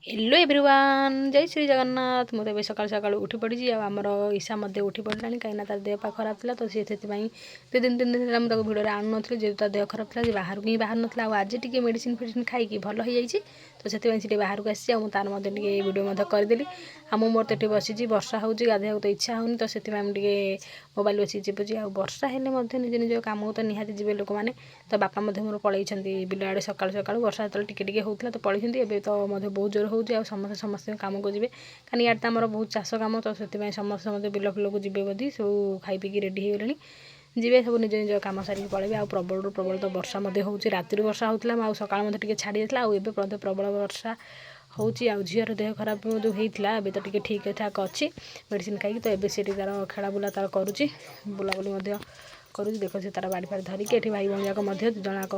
Hello everyone, ଜୟ ଶ୍ରୀ ଜଗନ୍ନାଥ। ମୁଁ ତ ଏବେ ସକାଳୁ ସକାଳୁ ଉଠି ପଡ଼ିଛି ଆଉ ଆମର ଇଶା ମଧ୍ୟ ଉଠି ପଡ଼ିଲାଣି, କାହିଁକିନା ତାର ଦେହ ପା ଖରାପ ଥିଲା। ତ ସିଏ ସେଥିପାଇଁ 2 ଦିନ 3 ଦିନ ହେଲା ମୁଁ ତାକୁ ଭିଡ଼ିଓରେ ଆଣୁନଥିଲି। ଯେହେତୁ ତା ଦେହ ଖରାପ ଥିଲା, ସେ ବାହାରକୁ ହିଁ ବାହାରୁ ନଥିଲା। ଆଉ ଆଜି ଟିକେ ମେଡ଼ିସିନ ଫେଡ଼ିସିନ ଖାଇକି ଭଲ ହେଇଯାଇଛି, ତ ସେଥିପାଇଁ ସେ ଟିକେ ବାହାରକୁ ଆସିଛି। ଆଉ ମୁଁ ତାର ମଧ୍ୟ ଟିକେ ଭିଡ଼ିଓ ମଧ୍ୟ କରିଦେଲି। ଆଉ ମୁଁ ମୋର ତ ଏଠି ବସିଛି। ବର୍ଷା ହେଉଛି, ଗାଧୋଇବାକୁ ତ ଇଚ୍ଛା ହେଉନି, ତ ସେଥିପାଇଁ ମୁଁ ଟିକେ ମୋବାଇଲ ବସିକି ଚିପୁଛି। ଆଉ ବର୍ଷା ହେଲେ ମଧ୍ୟ ନିଜ ନିଜ କାମକୁ ତ ନିହାତି ଯିବେ ଲୋକମାନେ। ତ ବାପା ମଧ୍ୟ ମୋର ପଳେଇଛନ୍ତି ବିଲ ଆଡ଼େ ସକାଳୁ ସକାଳୁ। ବର୍ଷା ଯେତେବେଳେ ଟିକେ ଟିକେ ହେଉଥିଲା ତ ପଳେଇଛନ୍ତି, ଏବେ ତ ମଧ୍ୟ ବହୁତ ଜୋର ହେଉଛି। ଆଉ ସମସ୍ତେ ସମସ୍ତଙ୍କ କାମକୁ ଯିବେ, କାରଣ ଇଆଡ଼େ ତ ଆମର ବହୁତ ଚାଷ କାମ। ତ ସେଥିପାଇଁ ସମସ୍ତେ ସମସ୍ତେ ବିଲ ଫିଲକୁ ଯିବେ ବୋଧି। ସବୁ ଖାଇ ପିଇକି ରେଡ଼ି ହେଇଗଲେଣି, ଯିବେ ସବୁ ନିଜ ନିଜ କାମ ସାରିକି ପଳେଇବେ। ଆଉ ପ୍ରବଳରୁ ପ୍ରବଳ ତ ବର୍ଷା ମଧ୍ୟ ହେଉଛି। ରାତିରୁ ବର୍ଷା ହେଉଥିଲା ଆଉ ସକାଳ ମଧ୍ୟ ଟିକେ ଛାଡ଼ି ଯାଇଥିଲା, ଆଉ ଏବେ ମଧ୍ୟ ପ୍ରବଳ ବର୍ଷା ହେଉଛି। ଆଉ ଝିଅର ଦେହ ଖରାପ ଯେଉଁ ହେଇଥିଲା, ଏବେ ତ ଟିକେ ଠିକ୍ ଠାକ୍ ଅଛି ମେଡ଼ିସିନ ଖାଇକି। ତ ଏବେ ସେଠି ତାର ଖେଳା ବୁଲା ତାର କରୁଛି, ବୁଲାବୁଲି ମଧ୍ୟ କରୁଛି। ଦେଖ, ସେ ତାର ବାଡ଼ି ଫାଡ଼ି ଧରିକି ଏଠି ଭାଇ ଭଉଣୀ ଯାକ ମଧ୍ୟ ଦୁଇ ଜଣ ଯାକ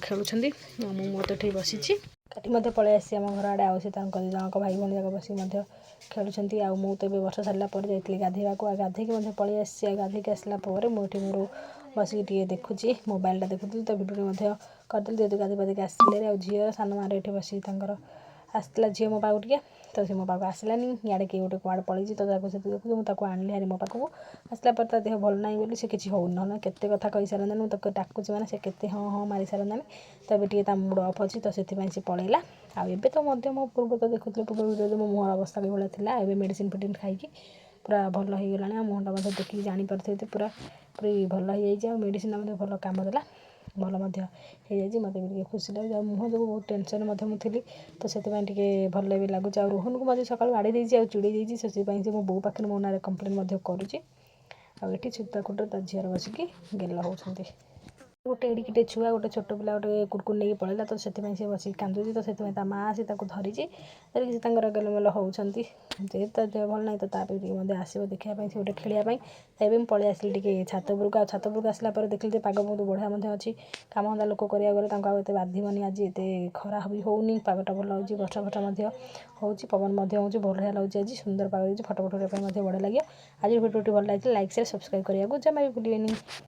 ଖେଳୁଛନ୍ତି। ମୁଁ ମଧ୍ୟ ଏଠି ବସିଛି। କାଠି ମଧ୍ୟ ପଳେଇ ଆସିଛି ଆମ ଘର ଆଡ଼େ। ଆଉ ସେ ତାଙ୍କ ଦୁଇ ଜଣଙ୍କ ଭାଇ ଭଉଣୀ ଯାକ ବସିକି ମଧ୍ୟ ଖେଳୁଛନ୍ତି। ଆଉ ମୁଁ ତ ଏବେ ବର୍ଷା ସାରିଲା ପରେ ଯାଇଥିଲି ଗାଧୋଇବାକୁ, ଆଉ ଗାଧୋଇକି ମଧ୍ୟ ପଳେଇ ଆସିଛି। ଆଉ ଗାଧୋଇକି ଆସିଲା ପରେ ମୁଁ ଏଠି ମୋର ବସିକି ଟିକେ ଦେଖୁଛି, ମୋବାଇଲଟା ଦେଖୁଥିଲି, ତ ଭିଡ଼ିଓ ମଧ୍ୟ କରିଦେଲି ଯେହେତୁ ଗାଧୋଇ ପାଧୋଇକି ଆସିଲେ। ଆଉ ଝିଅ ସାନ ମାଆର ଏଠି ବସିକି ତାଙ୍କର ଆସିଥିଲା ଝିଅ ମୋ ପାଖକୁ ଟିକେ, ତ ସେ ମୋ ପାଖକୁ ଆସିଲାନି। ଇଆଡ଼େ କିଏ ଗୋଟେ କୁଆଡ଼େ ପଳେଇଛି, ତ ତାକୁ ସେଠି ଦେଖୁଛି। ମୁଁ ତାକୁ ଆଣିଲି ହାରି ମୋ ପାଖକୁ। ଆସିଲା ପରେ ତା ଦେହ ଭଲ ନାହିଁ ବୋଲି ସେ କିଛି ହେଉନି, ନହେଲେ କେତେ କଥା କହିସାରନ୍ତାନି। ମୁଁ ତାକୁ ଡାକୁଛି ମାନେ ସେ କେତେ ହଁ ହଁ ମାରି ସାରନ୍ତାନି। ତ ଏବେ ଟିକେ ତା ମୁଡ଼ ଅଫ୍ ଅଛି, ତ ସେଥିପାଇଁ ସେ ପଳେଇଲା। ଆଉ ଏବେ ତ ମଧ୍ୟ ମୋ ପୂର୍ବ ତ ଦେଖୁଥିଲେ ପୂର୍ବ ଭିଡ଼ିଓରେ ମୋ ମୁହଁର ଅବସ୍ଥା କିଭଳିଆ ଥିଲା। ଏବେ ମେଡ଼ିସିନ ଫେଡ଼ିସିନ ଖାଇକି ପୁରା ଭଲ ହେଇଗଲାଣି। ଆଉ ମୁହଁଟା ମଧ୍ୟ ଦେଖିକି ଜାଣିପାରୁଥିବେ ତ ପୁରା ପୁରି ଭଲ ହେଇଯାଇଛି। ଆଉ ମେଡ଼ିସିନ ମଧ୍ୟ ଭଲ କାମ ଦେଲା, ଭଲ ମଧ୍ୟ ହେଇଯାଇଛି। ମୋତେ ବି ଟିକେ ଖୁସି ଲାଗୁଛି। ଆଉ ମୁହଁ ଯୋଗୁଁ ବହୁତ ଟେନସନ୍ ମଧ୍ୟ ମୁଁ ଥିଲି, ତ ସେଥିପାଇଁ ଟିକେ ଭଲ ବି ଲାଗୁଛି। ଆଉ ରୋହନକୁ ମଧ୍ୟ ସକାଳୁ ବାଡ଼େଇ ଦେଇଛି ଆଉ ଚିଡ଼େଇ ଦେଇଛି, ସେଥିପାଇଁ ସେ ମୋ ବୋଉ ପାଖରେ ମୋ ନାଁରେ କମ୍ପ୍ଲେନ୍ ମଧ୍ୟ କରୁଛି। ଆଉ ଏଠି ସୀତାକୁଟରେ ତା ଝିଅର ବସିକି ଗେଲ ହେଉଛନ୍ତି। ଗୋଟେ ଏଡ଼ିକିଟେ ଛୁଆ, ଗୋଟେ ଛୋଟ ପିଲା ଗୋଟେ କୁରକୁରି ନେଇକି ପଳେଇଲା, ତ ସେଥିପାଇଁ ସେ ବସିକି କାନ୍ଦୁଛି। ତ ସେଥିପାଇଁ ତା ମାଆ ଆସି ତାକୁ ଧରିଛି, ଧରିକି ସେ ତାଙ୍କର ଗେଲମେଲ ହେଉଛନ୍ତି। ଯେହେତୁ ତା ଦେହ ଭଲ ନାହିଁ, ତ ତା ପାଇଁ ଟିକେ ମଧ୍ୟ ଆସିବ ଦେଖିବା ପାଇଁ, ସେ ଗୋଟେ ଖେଳିବା ପାଇଁ। ତ ଏବେ ମୁଁ ପଳେଇ ଆସିଲି ଟିକେ ଛାତ ଉପରକୁ। ଆଉ ଛାତ ଉପରକୁ ଆସିଲା ପରେ ଦେଖିଲି ଯେ ପାଗ ବହୁତ ବଢ଼ିଆ ମଧ୍ୟ ଅଛି। କାମ ଧନ୍ଦା ଲୋକ କରିବାକୁ ଗଲେ ତାଙ୍କୁ ଆଉ ଏତେ ବାଧିବନି। ଆଜି ଏତେ ଖରା ବି ହେଉନି, ପାଗଟା ଭଲ ଅଛି। ବର୍ଷା ଫର୍ଷା ମଧ୍ୟ ହେଉଛି, ପବନ ମଧ୍ୟ ହେଉଛି, ବଢ଼ିଆ ଲାଗୁଛି। ଆଜି ସୁନ୍ଦର ପାଗ ହେଇଛି, ଫଟୋ ଫଟୋ ଉଠାଇବା ପାଇଁ ମଧ୍ୟ ବଢ଼ିଆ ଲାଗିବ। ଆଜି ଭିଡ଼ିଓଟି ଭଲ ଲାଗିଥିଲା, ଲାଇକ୍, ସେୟାର, ସବସ୍କ୍ରାଇବ୍ କରିବାକୁ ଜମା ବି ଭୁଲିବେନି।